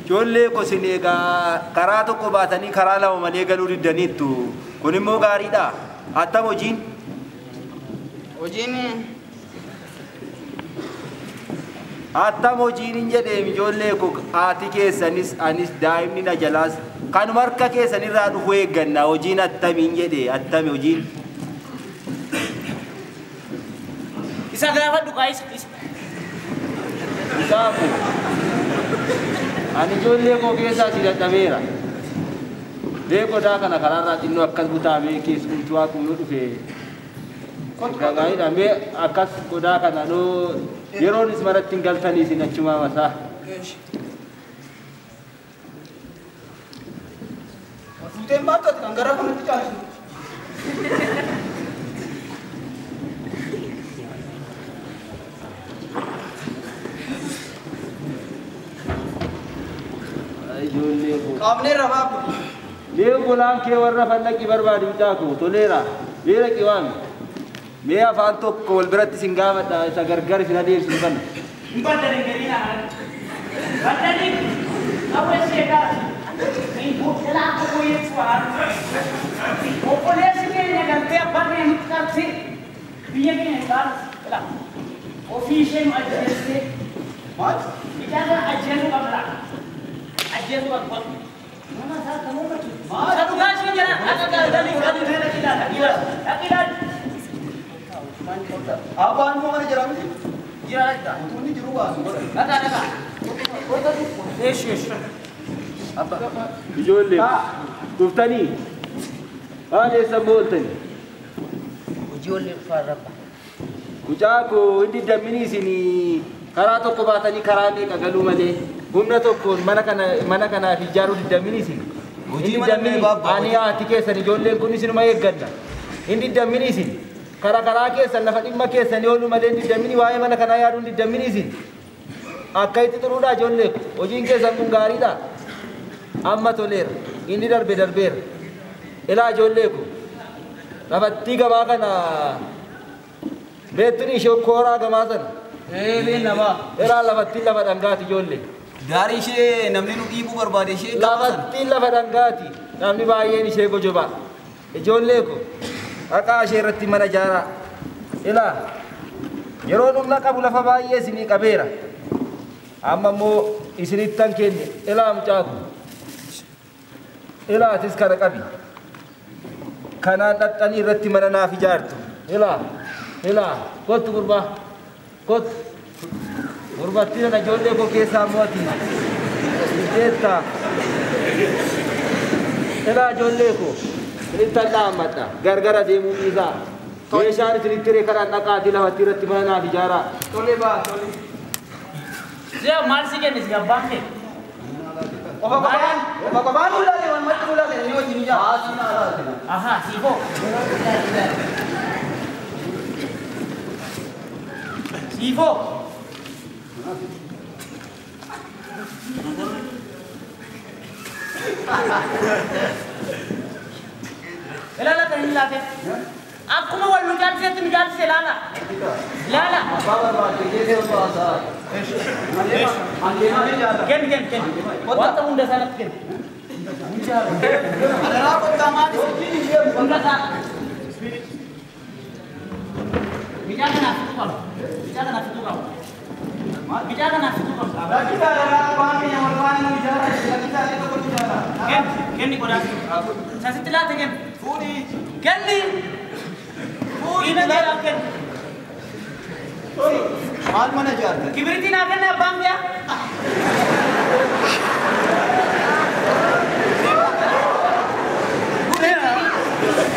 Ijoollee koo isin egaa karaa tokko baatanii karaa lama malee galuu diddaniittu. Kun immoo gaariidha. Attam hojiin? Hojiin Attam hojiin hin jedheem ijoollee koo haati keessanis anis daa'imni na jalaas kanuma harka keessanirraa dhufu eegganna hojiin attamiin jedhe attami hojiin. Isa gaafadhu kaa isa. Isaaku ani ijoollee koo keessaa si dadhabeera. Mee qodaa kana karaarraa xinnoo akkas butaamee keessumtuu waaqu yoo dhufe gaariidha. Mee akkas qodaa kana noo yeroonis manatti hin galtanii isin achumaa masaa. Fuuteen baattu ati kan gara kanatti caalchisu. Ijoollee koo. Qaamneerra baabba. Mee obbolaan kee warra fannaqi barbaadu mucaa koo toleera. Mee dhaqi waami. Mee afaan tokko wal biratti isin gaafadha isa gargar isin adeemsisu kana. Hin baddanii gariin aanan. Baddanii qawwee seeqaa. Hin akka booyyeessu waan. Obboleessi keenya galtee abbaan keenya nutti qabsee biyya keenya hin baanu. Ofii ishee nu ajjeestee. Maal? Mucaa kana ajjeesuu qabna. Ajjeesuu qabna. Nama isaa kan uummatu. Isa dhugaa ishee jira. Akka galgalii galii dhaqi ilaali. Dhaqi ilaali. Abbaan immoo mana jira miti. Jira dhaqi. Utuu inni jiru baasu godha. Dhaqaa dhaqaa. Eeshi eeshi. Ijoollee dhuftanii haala eessa booltanii? Ijoollee dhufaa rabba. Mucaa koo inni damminii isin karaa tokko baatanii karaa meeqa galuu malee humna tokkoon mana kanaaf ijaaruu diddaminii isin. Hojii mana mee baabba. Ani haati keessan ijoolleen kun isinuma eegganna. Inni diddaminii isin karaa keessan lafa dhimma keessanii ooluu malee diddaminii waa'ee mana kanaa yaaduun diddaminii isin. Akka itti xuruudhaa ijoollee hojiin keessan kun gaariidha. Amma toleera inni darbe darbeera. Ilaa ijoollee ko lafattii gabaa kana beektuni ishee kooraa gamaa sana. Ee beennama. Ilaa lafattiin lafa dhangaati ijoollee. Gaarii ishee namni nu dhiibuu barbaade ishee gaafa sana. Lafattiin lafa dhangaati namni baay'een ishee gojobaa. Ijoollee ko haqaa ishee irratti mana ijaaraa. Ilaa yeroo humna qabu lafa baay'ee isinii qabeera. Amma immoo isinittan kenne ilaa mucaa ko. Ilaa atis kana qabi. Kanaan dhaqxanii irratti mana naaf ijaartu. Ilaa ilaa kottu gurbaa kottu. Gurbattii sana ijoollee koo keessaa immoo ati jeetta. Ilaa ijoollee koo isinittan dhaammadha gargar adeemuu dhiisaa. Meeshaan isinitti hiree kanaan dhaqaatii lafatti irratti mana naaf ijaaraa. Tole baa tole. Si'a maal si kenne si abbaan kee? Qofa qofaan nu laale waan matti nu laale inni wajjin ijaa. Haasii naa laale. Ahaa siifoo. Siifoo. Ilaala kan hin laate. Akkuma wal nu jaalchisetti nu jaalchise ilaala. Ilaala. Abbaa barbaade keessa baasaa. Kenni kenni kenni. Wanta hunda isaa natti kenni. Adaraa kottaa maali? Hunda isaa. Mucaa kanaaf fituu qaba. Mucaa kanaaf fituu qaba. Mucaa kanaaf fituu qaba. Lakkisaa adaraa abbaan keenya wal faana nu ijaara. Lakkisaa illee tokko nu ijaara. Kenni kenni qodaa. Sasitti laate kenni. Fuudhii. Kenni. Fuudhii. Dhiina keeraaf kenni. Maal mana ijaarte? Kibiriitii naa kenne abbaan kiyya.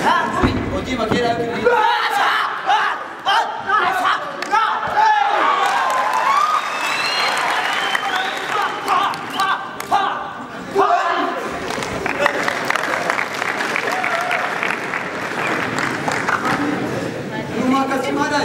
Haa gubi. Hojii makeeraa kibiriitii. Rumah kasih mana?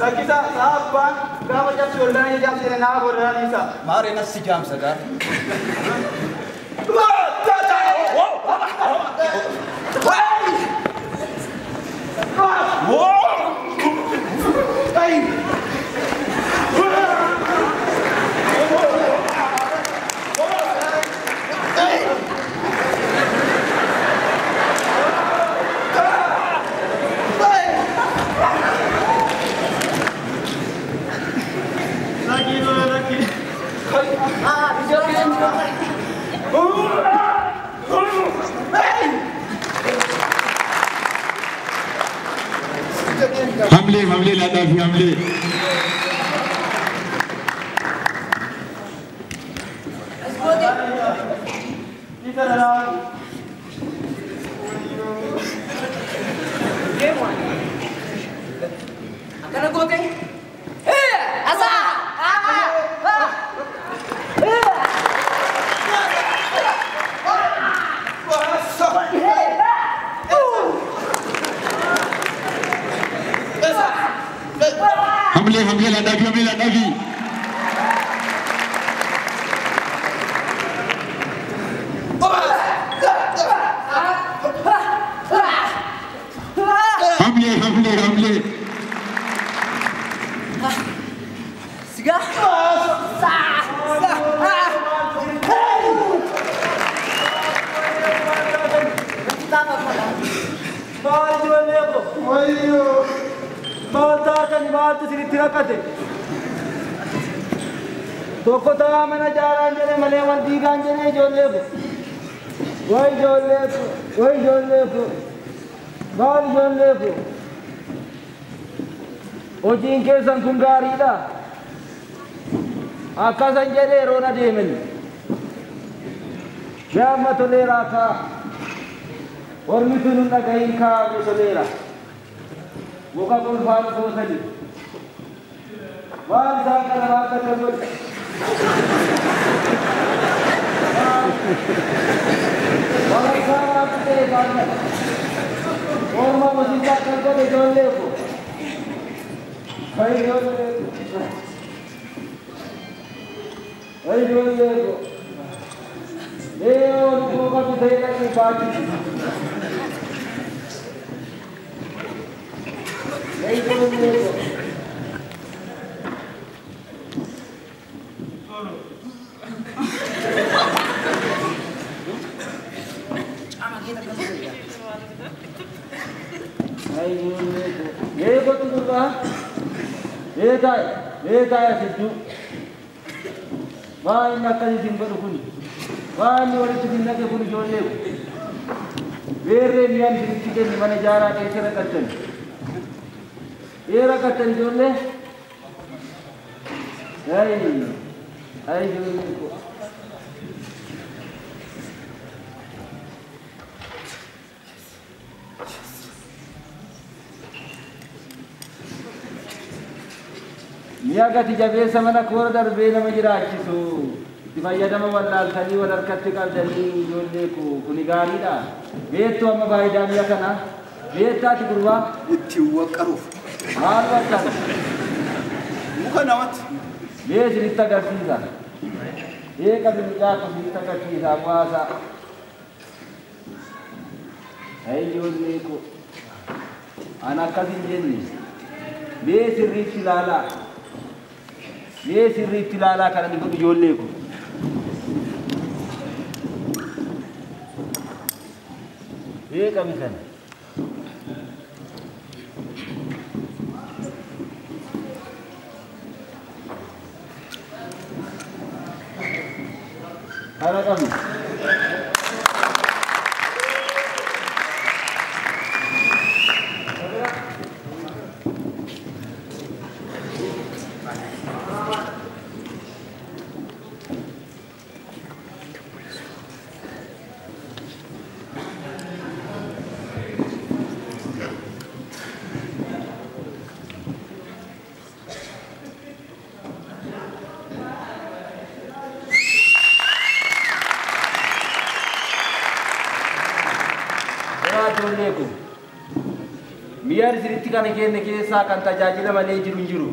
Lakkisa abbaan gaafa cabsi ol dana jaamsa naa godhaa dhiisa. Maaree nasi jaamsa gaar. Hamle hamle laadhaa fi hamle. Akkana goote. Asaa! Hamle hamle laadhaa fi hamle laadhaa fi. Hamle hamle hamle. Sigaa. Maal ijoollee ko? Wayyoo! Maal taatani maaltu isinitti rakkate? Tokko taa'aa mana jaaraan jedhe malee wal diigaan jedhe ijoollee ko. Way ijoollee ko! Way ijoollee ko! Maal ijoollee ko? Hojiin keessan kun gaariidha. Akkasan jedhe yeroon adeemen. Gaama toleeraa kaa. Ormi tun hin dhagahin kaa toleera. Muka qulfaan gootani. Waan isaan kana maal takka godhe. Waan isaan maaltu ta'e isaan kana. Orma mosiisa akkas godhe ijoollee ko. Hay ijoollee ko. Hay ijoollee ko. Mee ol koo qabdu ta'e dhaqee baachisi. Hay ijoollee ko. Hay ijoollee ko. Mee kottu durbaa. Mee taa'i. Mee taa'i asidduu. Waan inni akkas isin godhu kuni. Waan inni walitti isin naqe kun ijoollee ko. Beerree mi'aan isinitti kenne mana ijaaraa keessa rakkattan. Ee rakkattan ijoollee? Ay, ay ijoollee ko. Mi'a gati jabeessa mana koora darbee nama jiraachisu. Itti fayyadama wallaaltanii wal harkatti qabdanii ijoollee ko kuni gaariidha. Beektu amma faayidaa mi'a kanaa? Beektaati gurbaa? Ittiin waqqaruuf. Maal waqqaru? Muka namatti. Mee isinitti agarsiisa. Mee qabi mucaa ko isinitti agarsiisa bu'aasaa. Ay ijoollee ko. Ana akkas hin jenne. Mee sirriitti ilaalaa. Mee sirriitti ilaalaa kana ni godhu ijoollee ko. Mee qabi kana. Kana qabi. Biyya isinitti kana kenne keessaa kan tajaajila malee jiru hin jiru.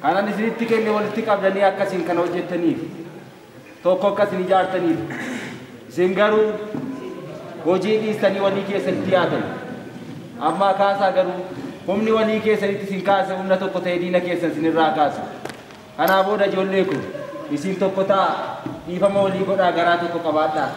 Kanan isinitti kenne walitti qabdanii akkasiin kana hojjettaniif tokko akkasin ijaartaniif isin garuu hojii dhiistanii walii keessanitti yaatan. Ammaa kaasaa garuu humni walii keessanitti isin kaase humna tokko ta'ee diina keessan isinirraa kaase. Kanaa booda ijoollee kun isin tokko ta'a dhiifama walii godhaa garaa tokko qabaadhaa.